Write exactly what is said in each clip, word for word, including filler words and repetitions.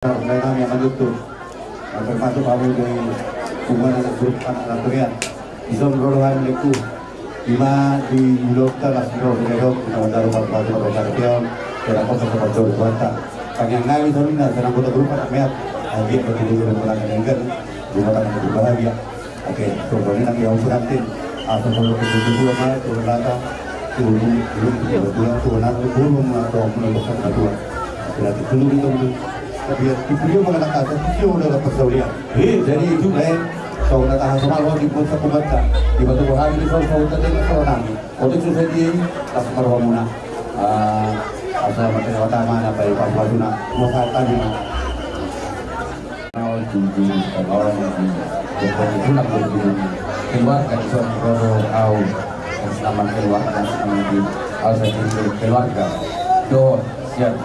Lae nami, amang Juntun. Termasuk hamu di hubungan anak grup anak Latorian. Dison ro do hami, Lengku. Ima di ulaonta las ro di redok, di nama daru patu-patu ro sakeon. Kira kau seperti itu, Tuhan, tak. Pangiang nami sonina, senang kota grup anak meat. Agia bagi dulu rumah tangga denggan, rumah tangga berbahagia. Oke, pokokna nang dia ukuran tin. Asal kalau kebutuhan dua mah, turun rata, turun, turun, turun, turun, turun, turun, turun, turun, turun, turun, turun, turun, turun, turun, turun, tapi ya, itu dia mengenai kata, itu dia udah dapat saulian. Eh, jadi itu, eh, kau udah tahan sama lo di kota Kubanta, di Batu Bohari, di Sulawesi Utara, di Sulawesi. Otik susah di, tas marhamuna. Ah, asal materi utama, apa ya, pas masuna, mau saat tadi, nah. Nol tujuh, nol tujuh. Jadi, tulang berguna. Keluarga di sana, Roro, au. Atas nama keluarga, atas nama di, au, saya jadi keluarga. Dohot, siap.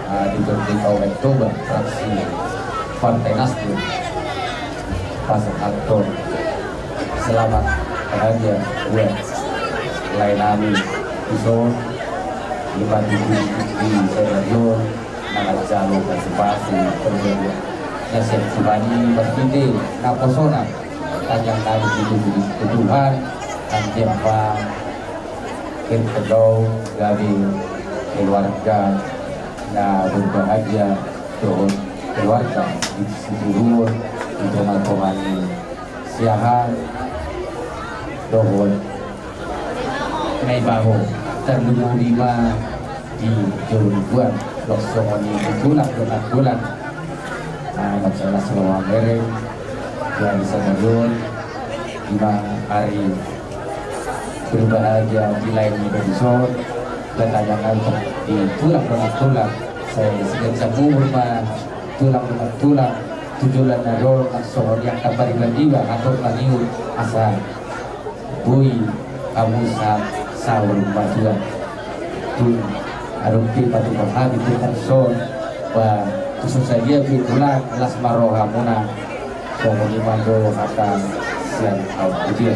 Ah, di Berdeka Obat Toba, fraksi Partai Nasdem. Pasang aktor. Selamat bahagia buat lae nami. Iso, di Batu Tinggi, di Seradio. Manjalo pasu-pasu, perjalanan. Na siap Tuhan i marpinde, naposona. Panjang nami di tubuh di Tuhan, anjing apa, berkedau, gabe, keluarga, na berbahagia, dohot, keluarga, di situhur, di tengah-tengah ini. Siahaan, dohot, Naibaho, tarlumobi ma di jolo ni bulan, dohot songon i di tulang dongan tulang. Ah, mansai las roha, mereng, di ari Sabaton, ima ari berbahagia di lae ni bangso, bertanya di tulang dongan tulang, sai segan saumur ma tulang dongan tulang, tu joloan na ro, nang songon i angka pariban iba, atur mangiut, asa boi hamu sa-, saur matua. Tung adong pe patupa hami tu tangson, ba, khusus sadia pe tulang, las ma rohamuna. Songon i ma do hata sian au, tudia.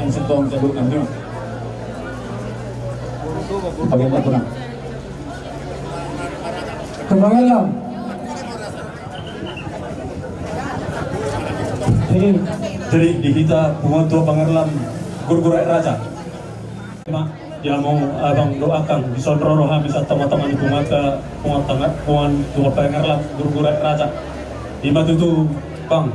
sayang sintong jaduk nanti. Bagian tak pernah. Kembangan. Jadi di hita punguan tua Pangerlam Gurgura Raja. Ima, di hamu abang dohot angkang, dison ro rohami sian tongatonga ni punguanta, punguan tanga, punguan tua Pangerlam Gurgura Raja. Ima tutu bang,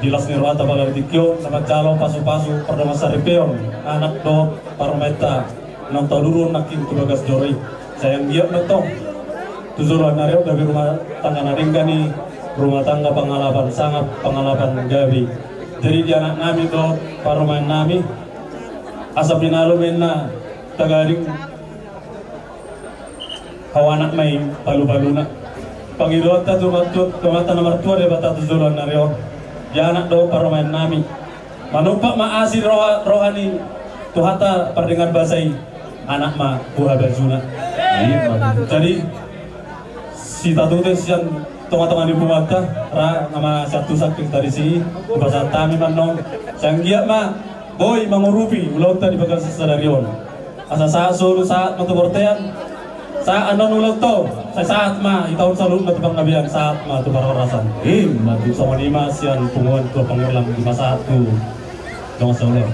di las ni rohanta pada tingki on, na manjalo pasupasu pardongansaripeon anak dohot parumaenta naung taduruhon nangkin tu bagas joro i. Sai anggiat ma tong tu joloan ni ari on gabe rumah tangga na denggan i, rumah tangga pangalapan sangap, pangalapan gabe. Jadi di anaknami dohot parumaennami, asa pinalum ma inna tagading hau anak ma i palupaluna. Pangidoanta tu Amanta, tu Amanta na martua Debata tu joloan ni ari on, di anak dohot parumaennami, Manumpak ma asi roha, roha ni Tuhanta pardenggan basa i, anak ma buha bajuna. Jadi, sitatute sian tonga-tonga ni punguanta, ra na masiantusan hita disi, dipasahat hami ma annon, sai anggiat ma boi mangurupi ulaonta di bagasan sadari on. Asa sahat solu sahat ma tu bortean, sahat annon ulaonta, sai sahat ma hita on saluhutna tu panggabean, sahat ma tu parhorasan. Ima tutu, songon i ma sian punguan tua Pangulam dipasahat tu dongan saulaon.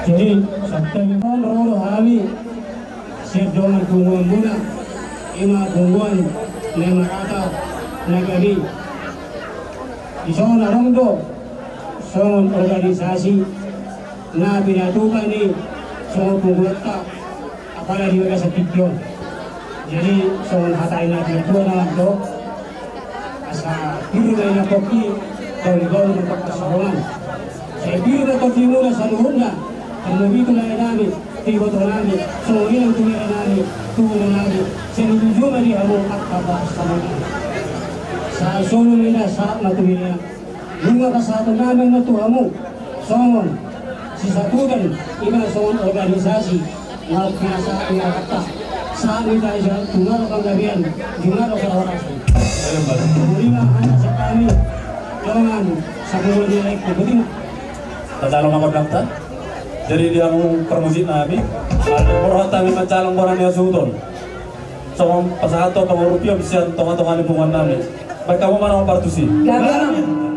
Jadi, sabotulna on ro do hami sian dongan punguanmuna, ima punguan na marata na gabe. Dison adong do songon organisasi na pinatupa ni songon punguanta, apala di bagasan tingki on. Jadi, songon hata ni natuatua na mandok, asa pir ma i na pongki, gaol ni gaol marpangkasarongan. Sai pir ma tondimuna saluhutna, tarlobi tu laenami, tu ibotonami, songon i nang tu laenami, tu ibotonami, sai lumobi ma di hamu angka parsamonari. Sahat solu ninna sahat ma tu binea. Nunga pasahatonnami annon tu hamu songon sisatutan, ima songon organisasi na pinasahat ni Tuhanta, sahat ma hita tu jala panggabean, di jala parhorasan. Ima hata sian hami dongan sapunguan ni Raek Kubuting. Tajalo ma gondangta. Jadi di hamu parmusiknami, molo hata hami manjalang bona ni hasuhuton, songon pasahathon pangurupion sian tonga-tonga ni punguannami. Baen hamu ma na hombar tusi. Gabe.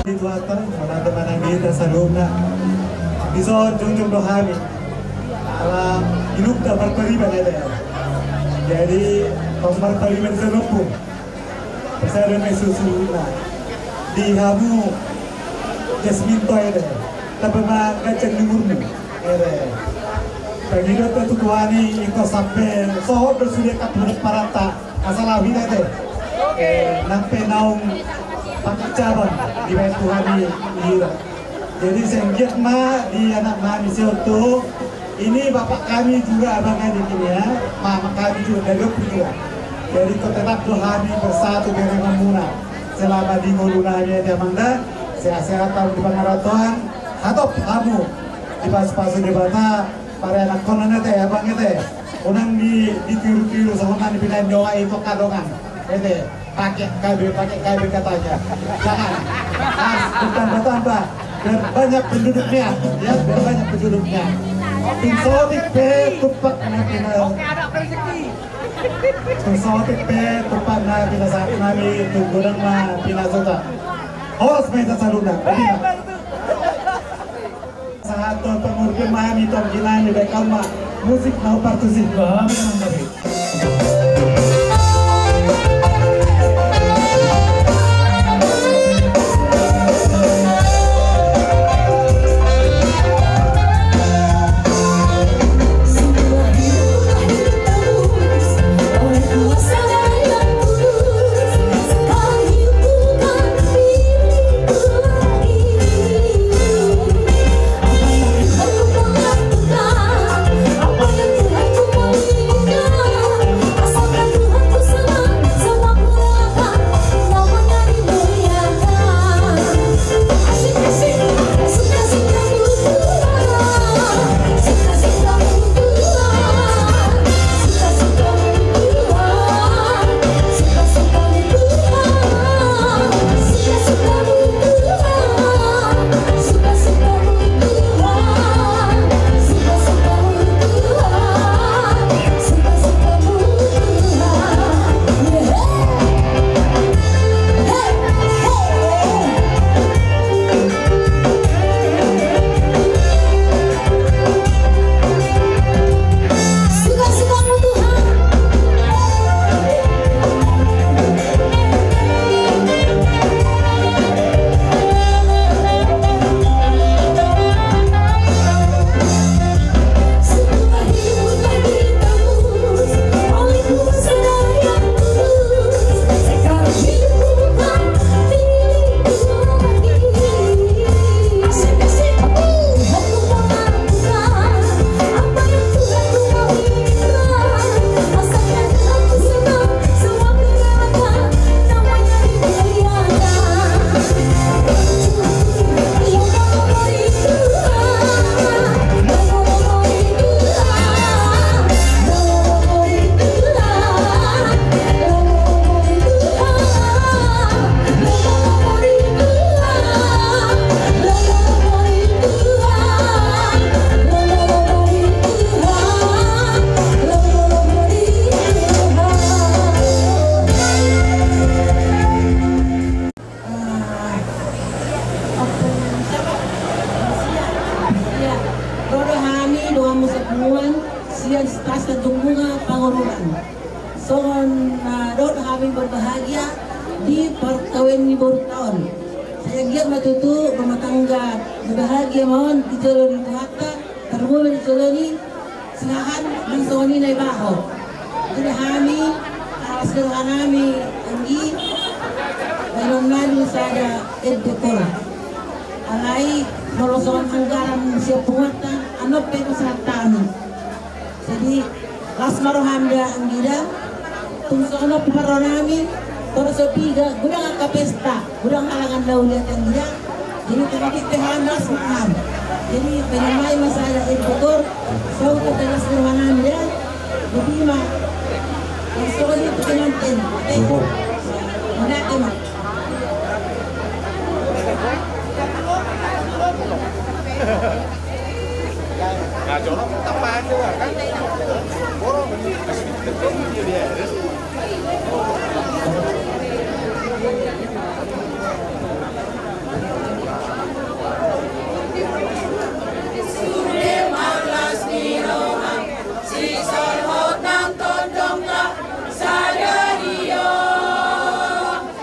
Di Tuhanta, manang, manang di hita saluhutna. Dison jongjong do hami. Ala ilukta marpariban ate. Jadi, tong marpariban senopu. Sada ma i suhutna di hamu Jasminto ede. Tamba ma ganjang ni umurmu ede. Pangidoan tu Tuhan i ingkon sampe sohot do sude angka pomparan ta. Asal au hita ate. Eh, nang pe naung pakicaban dibaen Tuhan i hira. Jadi sai anggiat ma di anak nami si Otto. Ini bapak kami juga abang ade ini ya. Mama kami juga dari Opi juga. Jadi kau tetap do hami bersatu berengan muna. Selama di ngolu nami ate amang da. Sehat-sehat hamu di pangarantoan. Hatop hamu dipasupasu Debata. Parianakkon na ate abang ate. Unang di, ditiru-tiru songon na ni pinain nyawa itu kadongan. Ate, pakai K B, pakai K B katanya. Jangan. Harus bertambah-tambah. Biar banyak penduduknya, ya, biar banyak penduduknya. Tung saotik pe tumpak na pina. Tung saotik pe tumpak na pinasahat nami tu godang na pinasota. Horas ma hita saluhutna. Sahat tu pangurpi nami, tu anggi nami, baen hamu ma musik na partusi. Ah, oke. Ia, ro do hami donganmu sapunguan sian Sitas Tanjung Bunga Pangururan. Songon na dohot hami berbahagia di parkawen ni boruta on. Sai anggiat ma tutu rumah tangga berbahagia ma on di jolo ni Tuhanta, tarlumobi di jolo ni Siahaan nang songon i na ibaho. Jadi hami, ah, sidohononnami anggi, baenonnami sada ende kol. Alai molo songon anggaran sian punguanta, annon pe pasahat hami. Jadi las ma roham da anggida. Tung songon on pe parrohanami, torus so piga godang angka pesta, godang halangan na uli ate anggida. Jadi tung tingki pe hami las ma hami. Jadi baenonnami ma sada ende kol, saut pe las ma rohanami da. Jadi ima, las roha di pengantin. Oke. Mauliate ma. Sude ma las ni roha, sisolhot nang tondongta sadari on.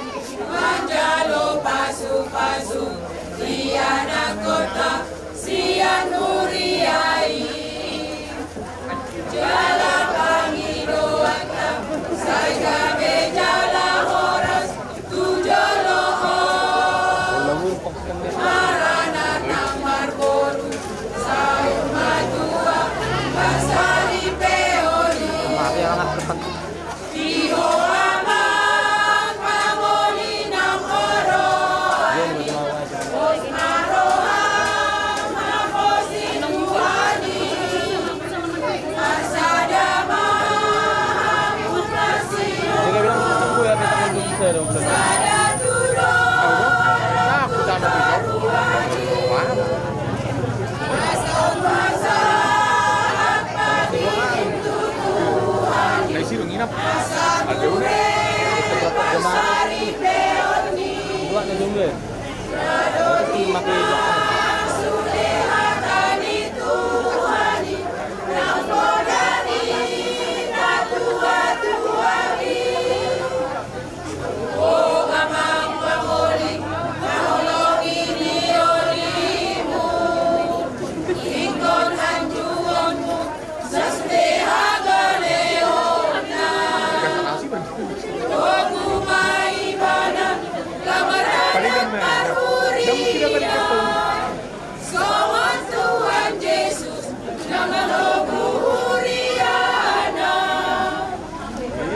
Songon Tuhan Jesus na manggohi huriaNa.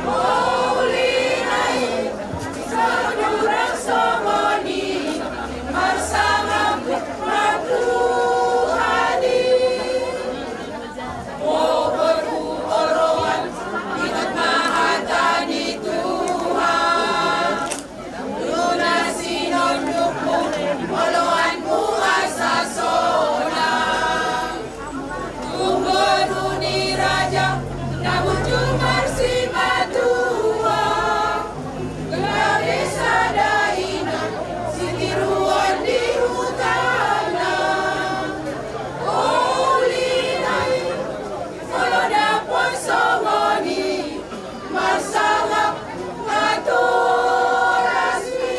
Uli nai saluhut hurang songon i, marsangap ma Tuhan i. Boru oloan, ingot ma hata ni Tuhan. Tunas sinondukmu, oloanmu asa sonang. Tung boru ni raja na bujur marsimatua. Gabe sada ina sitiruon di hutana. Uli nai molo dapot songon i, marsangap ma torasmi.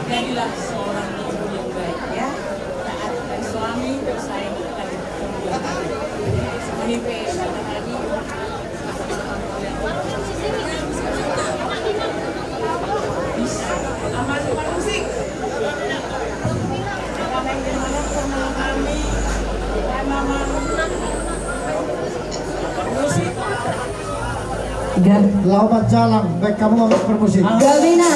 Jadilah seorang ibu yang baik, ya. Taat pada suami, sayang kepada kedua anak. Semuanya baik, kata tadi. Laho manjalang, baen hamu ma bermusik. Gabina.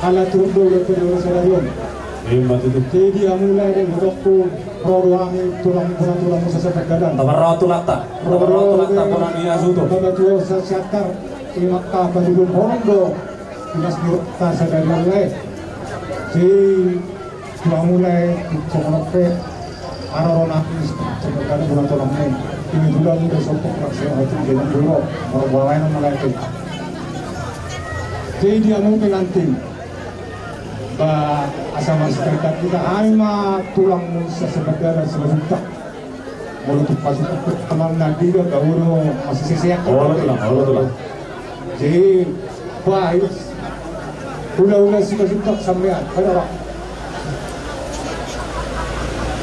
Ala turun do ular pada ular sadari on. Ima tutu. Jadi hamu lae, dengganonku, ro do hami tulang, bona tulangmu sasapangadanan. Tabar ro tulangta. Tabar ro tulangta, bona ni hasuhuton. Tabar ro tulangta, sasapangadanan. Ima angka patudunghon do tunas ni rohanta sadari on, lae. Si Tulang, mulai songon on pe, haroro nami, songon on pe, tulang, tulang, mulai. Ini tulang, mulai sompok, tulang, saya, tulang, tulang, tulang, tulang, tulang, tulang, tulang. Jadi dia mau pengantin. Ba, asa masih terikat kita, ai ma tulang, sasapangadanan, sasapangadanan. Molo tu pasukan teman nanti do, kau do masih seseak. Olo tulang, olo tulang. Jadi, wah, hula-hula suka-suka sampean, ada orang.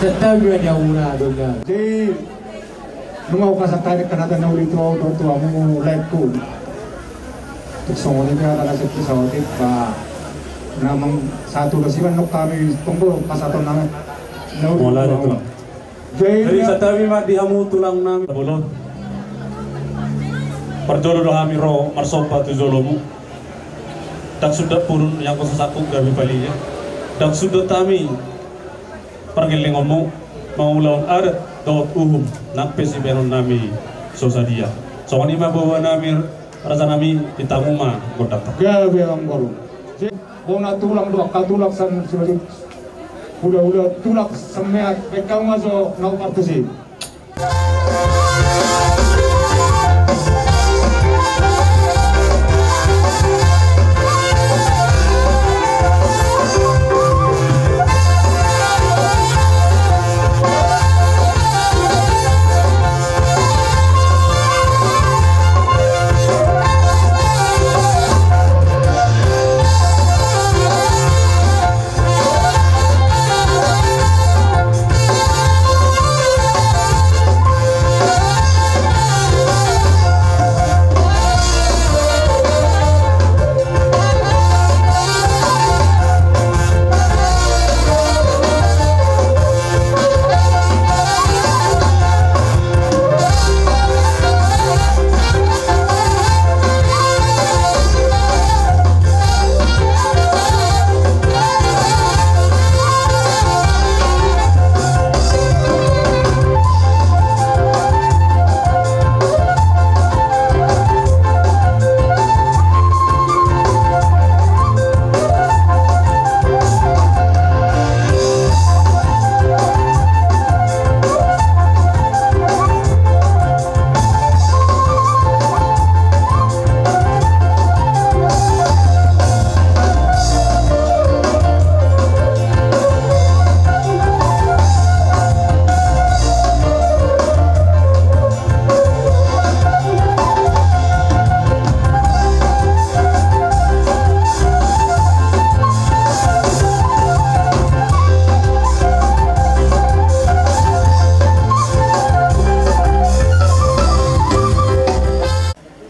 Tetap juga dia murah dunia. Jadi, nunga uka sakali kenapa na uli tu, tu, tu, amu leku. Tuk songon ini ada nasib pesawat, Pak. Namang satu kesiban nuk kami tunggu pas satu nama. Mulai tulang. Jadi, jadi santabi ma di hamu tulang nami. Bolon. Parjolo do hami ro marsomba tu jolomu. Ndang suda purun yang kau sasangkut gabe palia. Ndang suda hami pargellengonmu mangulahon adat dohot uhum nang pe sibahenon nami so sadia. Songon i ma boa nami raja nami, di hamu ma gondang. Gabe amang boru. Bona tulang do angka tulang sian sibalut. Hulahula tulang sian meat, baen hamu ma jo na upartusi.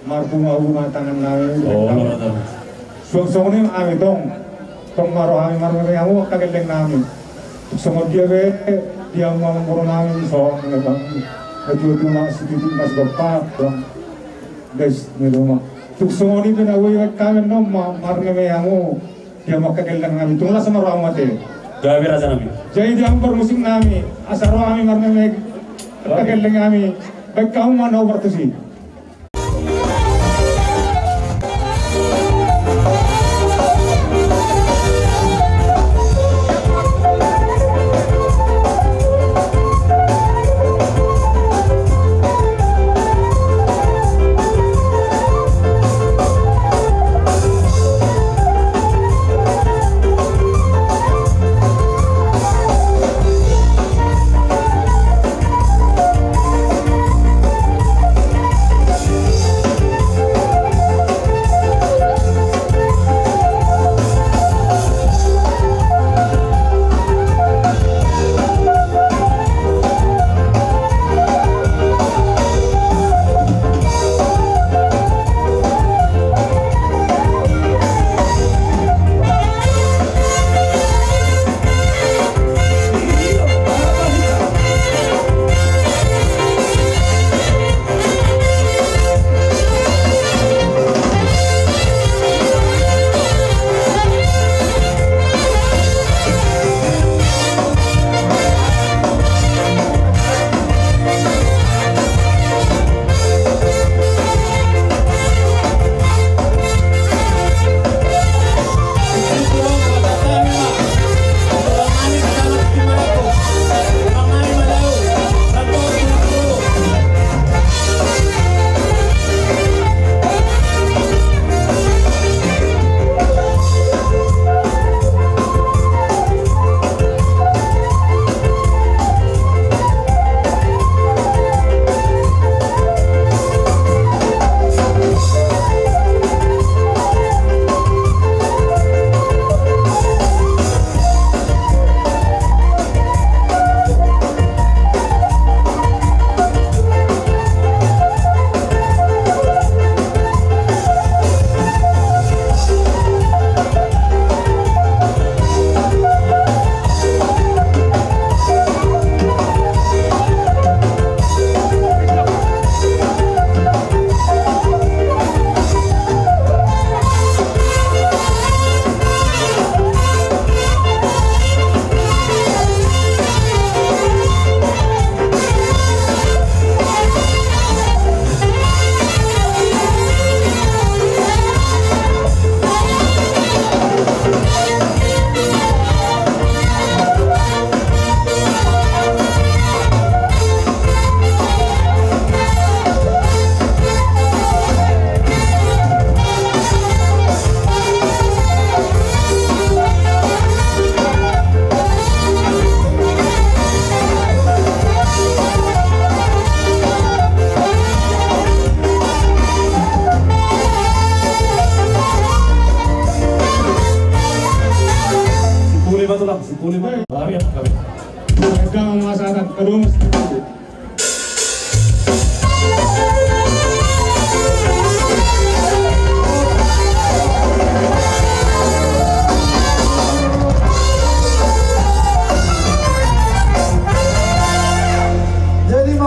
Marbunga-bunga tangan nami. Oh, suang songon i ma hami tong. Tong ma ro hami marmeme hamu angka gelleng nami. Songon dia be di hamu amang boru nami, songon i ma. Tua-tua ma sititik ma sipapat, bang. Guys, ni rumah. Tung songon i pe na boi hami annon ma marmeme hamu. Dia ma angka gelleng nami, tung las ma rohamu ate. Gabe raja nami. Jadi di hamu parmusik nami, asa ro hami marmeme angka gelleng nami, baen hamu ma na upartusi.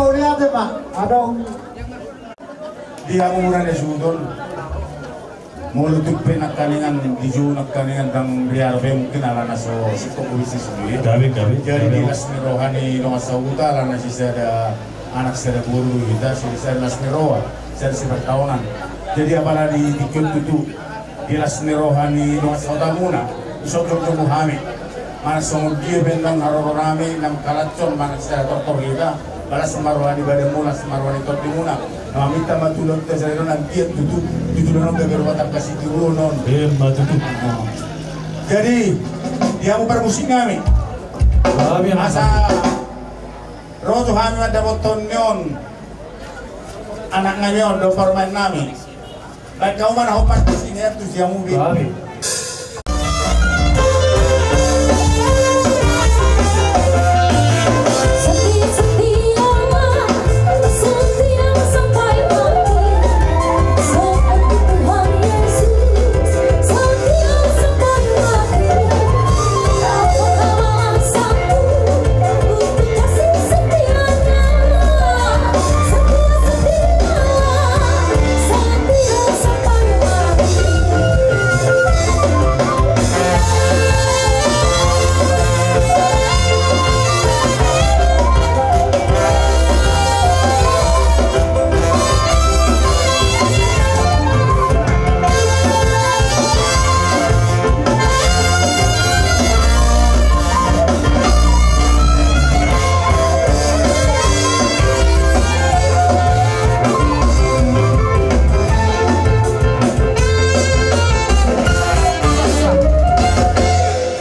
Mauliate ma. Adong. Di hamu na suhut on. Molo tung pe nangkaningan di jou nangkaningan ndang riar be mungkin alana so singkop bisnis be. Gabe, gabe. Jadi di las ni roha ni dongan sahuta alana sisada anak sada boru do hita, sisada las ni roha, sada sipantaonan. Jadi apala di tingki on tutu di las ni roha ni dongan sahutamuna, di son jongjong hami. Manang songon dia pe ndang haroro nami, ndang kalashon, manang sada tortor hita, balas ma roha ni badanmuna, las ma roha ni tondimuna. Na maminta ma tu Debata salelengon, anggiat tutu, tutu dohot gabe rumah tangga sitiruon on. Emma tutu. Jadi, di hamu parmusik nami. Asa ro tu hami mandapothon ni on. Anak nami on, dohot parumaen nami. Baen hamu ma na hombar tusi, antusiasme.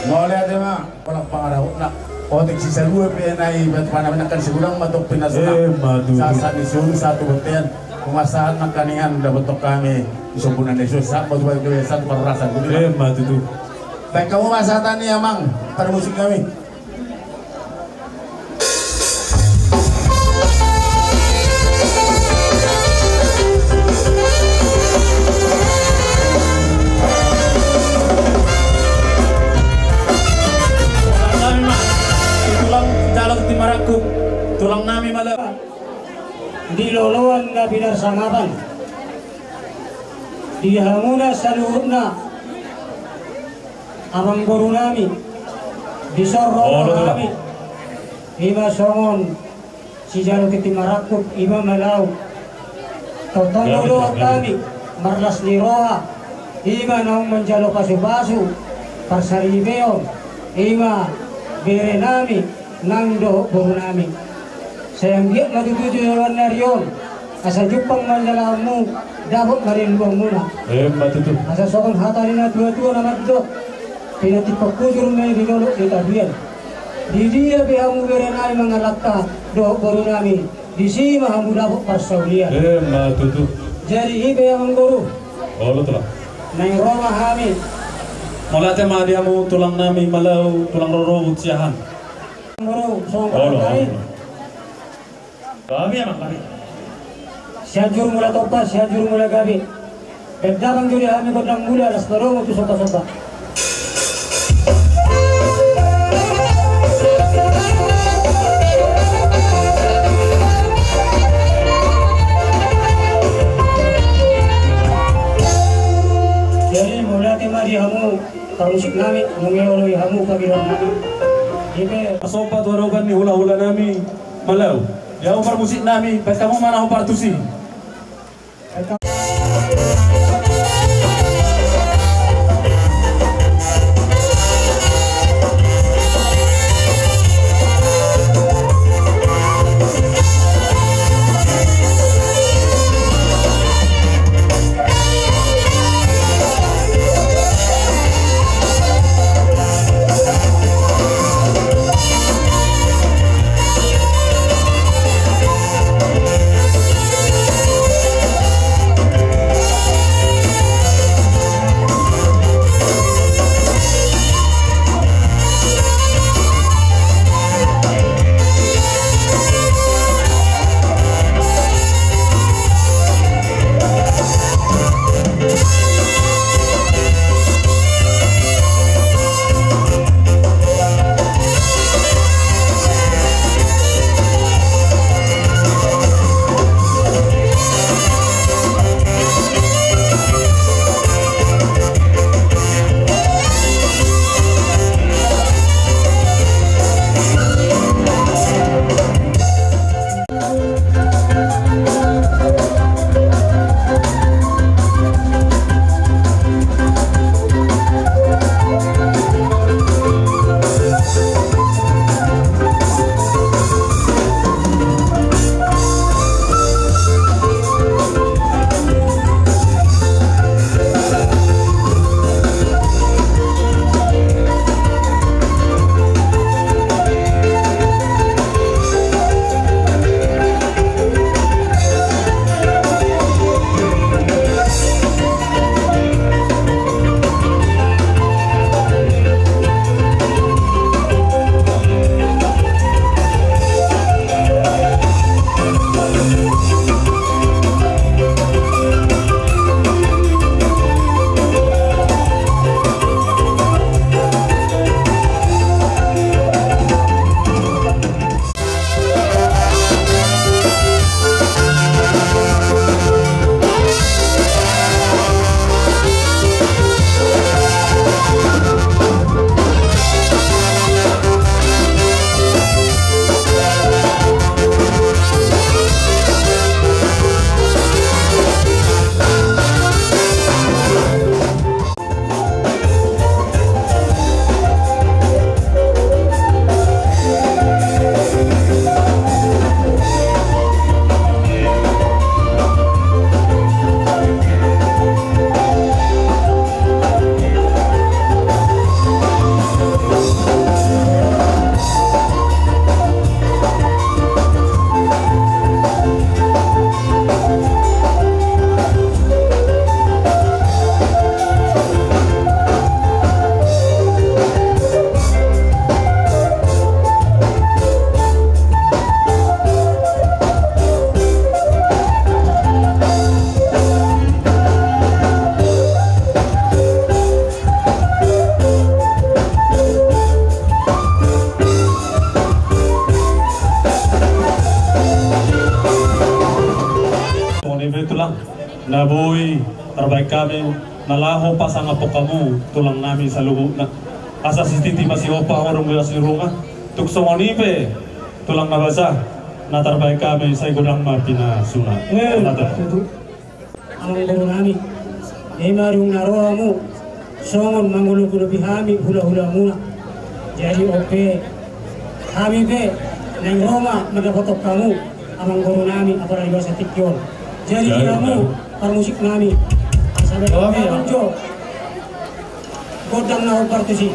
Mauliate ma. Pola pangarahutna. Otik sisalua pe na i, bat panamenakan sigudang ma tong pinasuna. Emma tutu. Sahat ni solu satu bontean. Humasahat nangkaningan dapothon hami di sombunan ni son, sahat ma tu bayu satu parhorasan. Emma tutu. Baen hamu ma sahat ni amang parmusik nami. Tulang, tulang nami Malau. Di loloan na pinarsangapan. Di hamuna saluhutna. Amangboru nami, di son ro hami, ima songon sijalo tintin marangkup, ima Malau. Tongtong do dohot hami marlas ni roha, ima naung manjalo pasupasu, parsaripeon, ima bere nami, nang dohot boru nami. Sai anggiat ma tutu tu joloan ni ari on, asa jumpang ma jalahanmu, dapot ma rianduanmuna. Emma tutu. Asa songon hata ni natuatua na mandok, pinantikhon hujur ma i di dolok ni tapian. Di dia pe hamu bere nami mangalangka dohot boru nami, disi ma hamu dapot parsaulian. Emma tutu. Jadi i pe amangboru. Olo tulang. Naeng ro ma hami. Mauliate ma di hamu tulang nami Malau, tulang rorobot Siahaan. Olo, olo. Gabe amang, gabe. Sianjur Mula Tompa, Sianjur Mula Gabe. Baen damang jo di hami gondang mula, laos tarlumobi tu somba-somba. Jadi mauliate ma di hamu. Parmusik nami, molo i hamu panggilan nami. Ipe. Somba tu adopan ni hulahula nami Malau. Di hamu parmusik nami, baen hamu ma na hombar tusi. Songon i pe tulang, na boi tarbaen hami na laho pasangaphon hamu tulang nami saluhutna. Asa sititi ma sihompa, horong ma sirunga. Tung songon i pe tulang na basa, na tarbaen hami sai godang ma pinasuna. Eh, na ter- tutu. Amang boru nami, ima dung na ro hamu songon mangolopi-lopi hami hula-hulamuna. Jadi on pe, hami pe naeng ro ma mandapothon hamu, amang boru nami, apalagi basa tingki on. Jadi, jadi, hamu, parmusik nami, asa baen jo gondang na hombar tusi.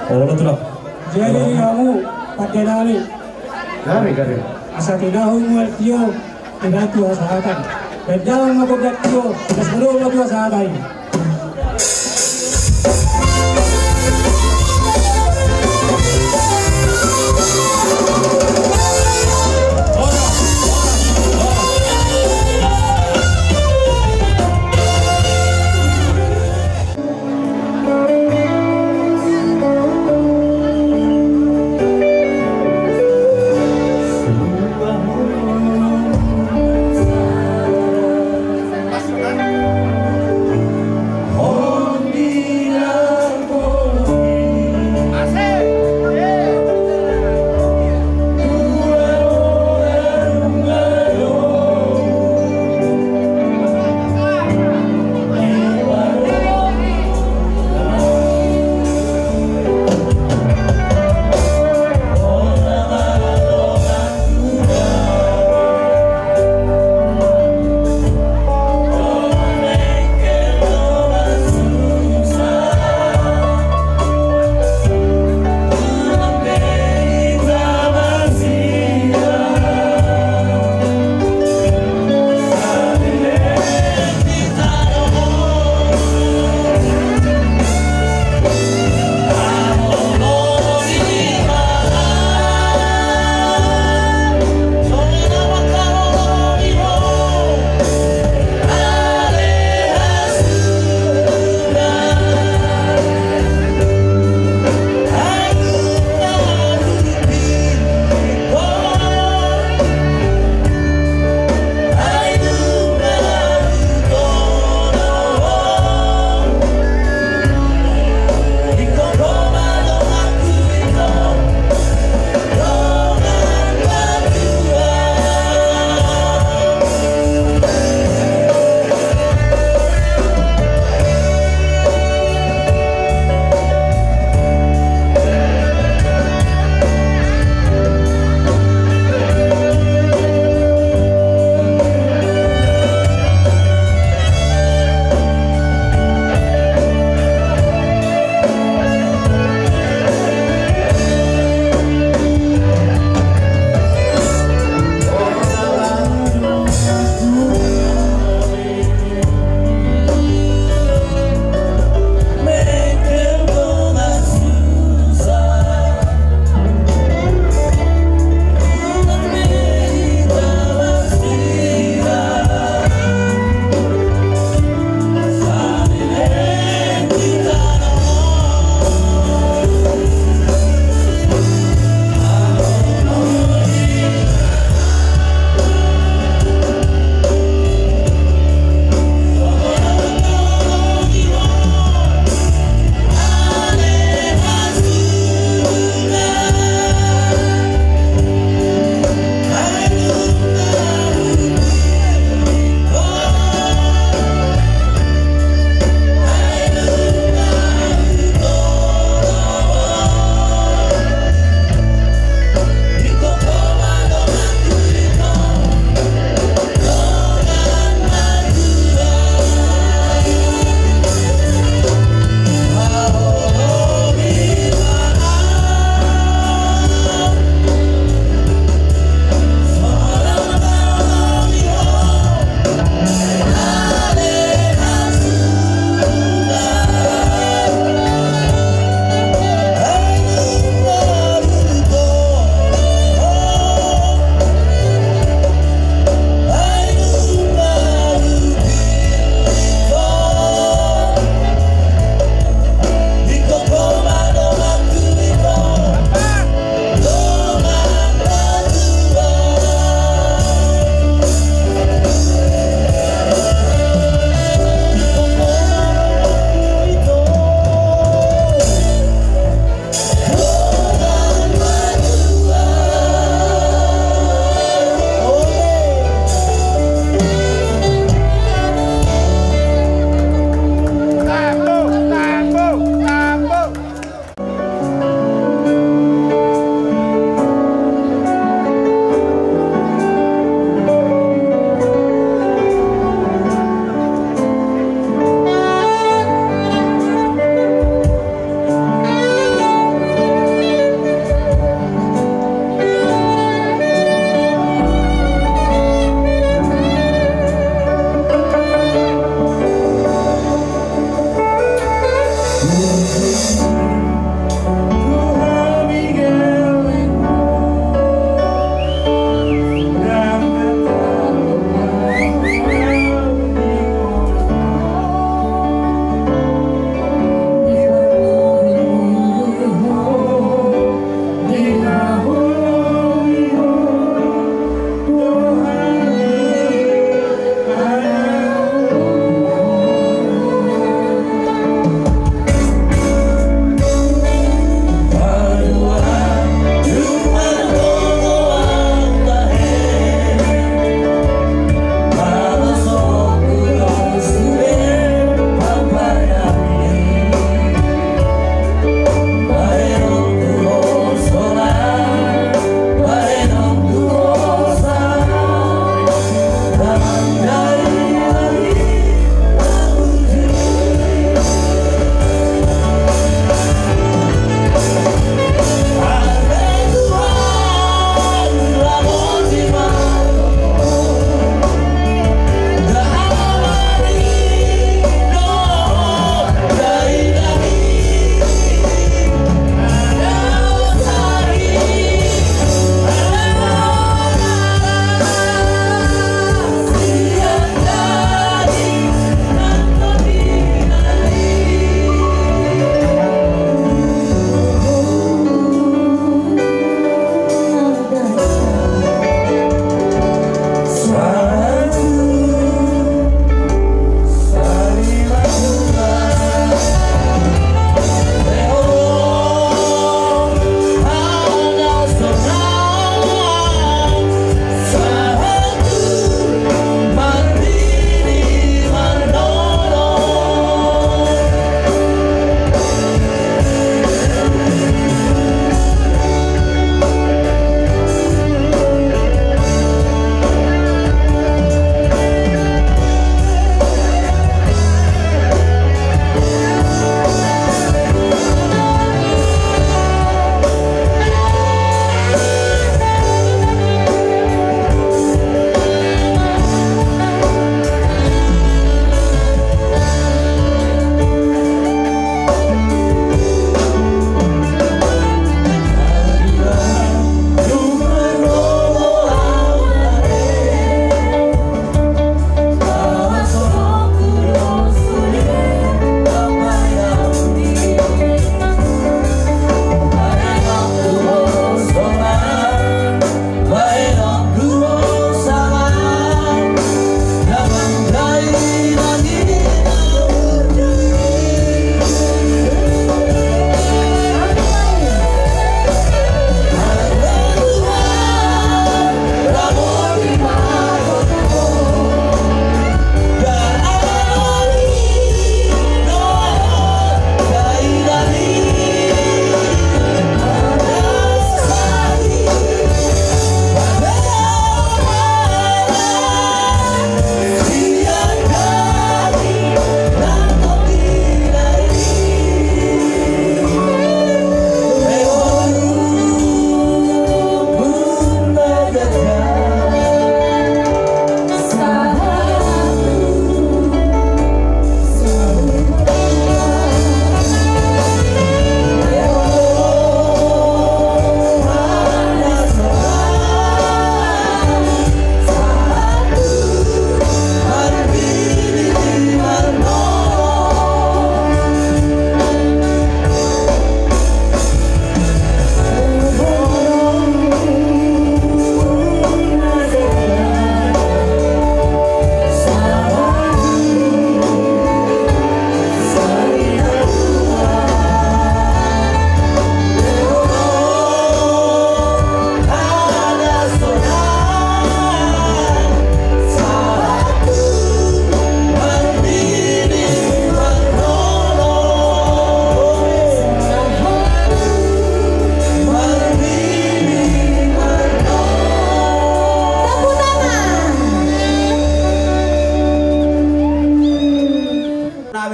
Olo, Tulang. Jadi, hamu pande nami. Gari, gari. Asa tinahu mual tio, tinatu hasahatan. Pendang ma gondang tio, das mulu ma tua sahatai.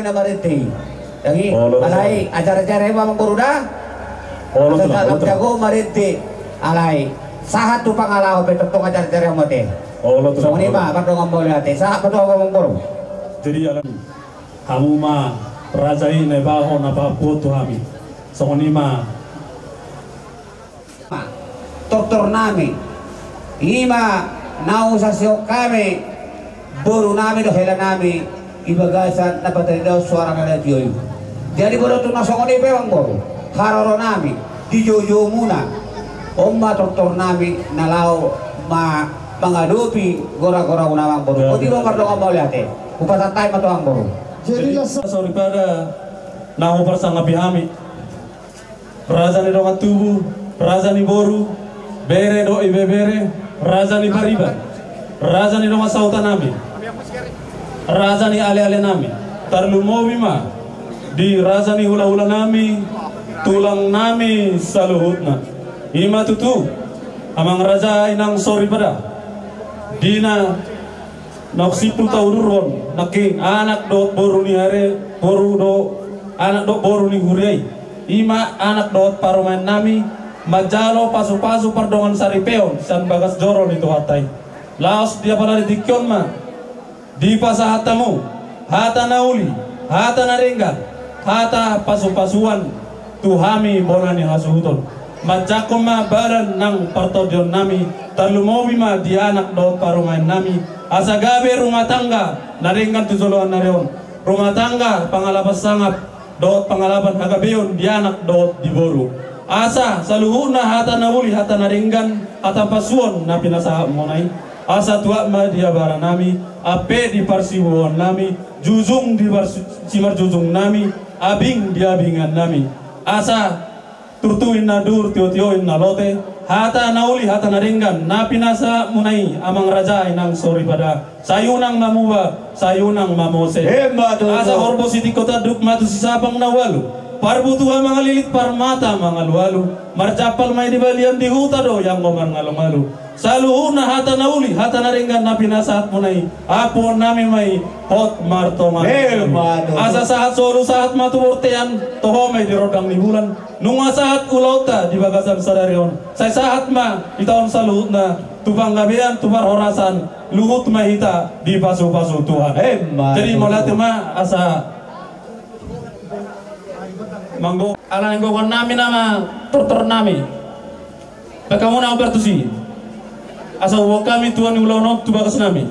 Na marende i. Jadi, olo, alai ajar-ajar i ma amangboru da. Olo, olo, olo. Jago marende. Alai sahat tu pangalaho pe tongtong ajar-ajar i ma te. Olo, olo. Songon i ma, pardongan mauliate. Sahat ma tu amangboru. Jadi, alai hamu ma raja i na ibaho na pabuat tu hami. Songon i ma. Tortor nami, i ma na husasihon hami boru nami dohot hela nami di bagasan na pataridaon suara na laho tio i. Jadi boru tu na songon i pe amangboru, haroro nami di joujou muna, on ma tortor nami na laho ma mangadopi gora-gora muna amangboru. Jadi, olo, pardongan mauliate. Hupasahat hami ma tu amangboru. Jadi, jadi las- soripada na huparsangapi hami. Raja ni dongan tubu, raja ni boru, bere dohot ibebere, raja ni pariban, raja ni dongan sahuta nami, raja ni ale-ale nami, tarlumobi ma di raja ni hula-hula nami, tulang nami saluhutna. I ma tutu, amang raja, inang soripada, di na naung simpul taudurhon nangkin anak dohot boru ni are, boru do, anak dohot boru ni huria i. I ma anak dohot parumaen nami manjalo pasu-pasu pardongan saripeon sian bagas joro ni Tuhanta i. Laos di apala di tingki on ma dipasahat hamu hata na uli, hata na denggan, hata pasu-pasuan tu hami bona ni hasuhuton. Manjangkon ma badan nang partondion nami, tarlumobi ma di anak dohot parumaen nami, asa gabe rumah tangga na denggan tu joloan ni ari on, rumah tangga pangalapan sangap dohot pangalapan hagabeon di anak dohot di boru. Asa saluhutna hata na uli, hata na denggan, hata pasuon na pinasahat muna i, asa tuat ma di abara nami, ampe di parsibuan nami, jujung di parsi-, simarjujung nami, abing di abingan nami. Asa turtu inna dur, tio-tio inna lote, hata na uli, hata na denggan na pinasahat muna i, amang raja, inang soripada, sai unang mamuba, sai unang mamose. Emma tutu. Asa horbo sitingko tanduk ma tu sisapang na ualu, parbutua mangalilit, parmata mangalu-alu, marjampal ma i di balian, di huta do ianggo mangalu-alu. Saluhutna hata na uli, hata na denggan na pinasahat muna i, ampuon nami ma i hot martonga. Emma tutu. Asa sahat solu, sahat ma tu bortean, toho ma i di rondang ni bulan. Nunga sahat ulaonta di bagasan sadari on, sai sahat ma hita on saluhutna tu panggabean, tu parhorasan, luhut ma hita dipasu-pasu Tuhan. Emma tutu. Jadi mauliate ma, asa manggo-, ala ni gogo nami nama tortor nami. Baen hamu na umbar tusi. Asa huboan hami tua ni ulaon on tu bagas nami.